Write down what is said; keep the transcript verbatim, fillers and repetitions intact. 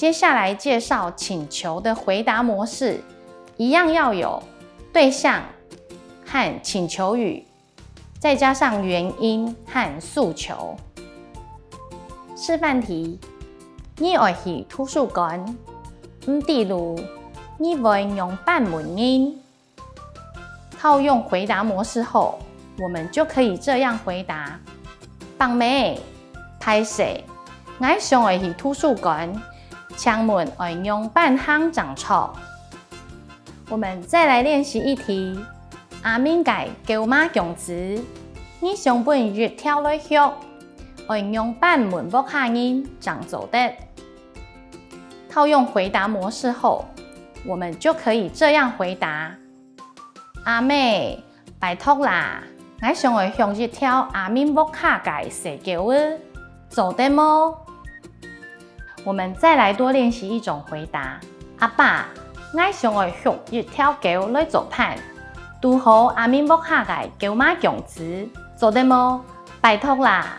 接下來介紹請求的回答模式，一樣要有對象和請求語，再加上原因和訴求。示範題：你愛去圖書館，毋知路，你會仰般問人？ 套用回答模式後，我們就可以這樣回答：伯姆，歹勢，𠊎想愛去圖書館，請問愛仰般行正著？我們再來練習一題：阿明个狗嫲降子，你想分一條來畜，愛仰般問屋下人正做得？套用回答模式後，我們就可以這樣回答： 阿姆，拜託啦，𠊎想愛畜一條阿明屋下个細狗仔，做得無？我們再來多練習一種回答：阿爸，𠊎想愛畜一條狗來做伴，堵好阿明屋下个狗嫲降子，做得無？拜託啦！